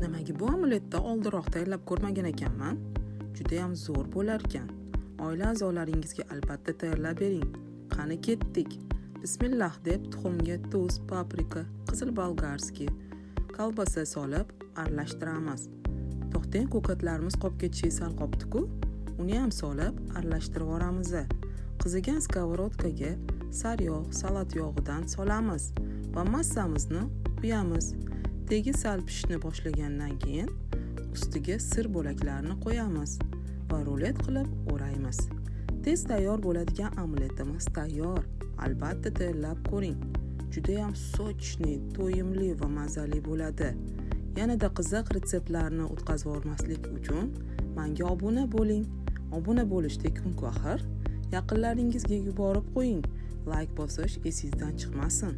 Nimaga bu omletni oldinroq tayyorlab ko'rmagan ekanman? Judayam zo'r bo'lar ekan. Oila a'zolaringizga albatta tayyorlab bering. Qani, ketdik. Bismillah deb tuxumga tuz, paprika, qizil болгарский, kolbasa solib aralashtiramiz. To'xtang, ko'katlarimiz qolib ketishi sal qolibdi-ku. Uni ham solib aralashtirib yuboramiz. Qizigan сковородка ga sariyog', salat yog'idan solamiz va massamizni quyamiz. Tegi sal pishishni boshlagandan keyin ustiga sir bo'laklarini qo'yamiz va rulet qilib o'raymiz. Tez tayyor bo'ladigan omletimiz tayyor. Albatta tayyorlab ko'ring. Judayam сочный, to'yimli va mazali bo'ladi. Yanada qiziq retseptlarni o'tkazib yubormaslik uchun menga obuna bo'ling. Obuna bo'lish tekin-ku axir. Yaqinlaringizga yuborib qo'ying. Layk bosish esingizdan chiqmasin.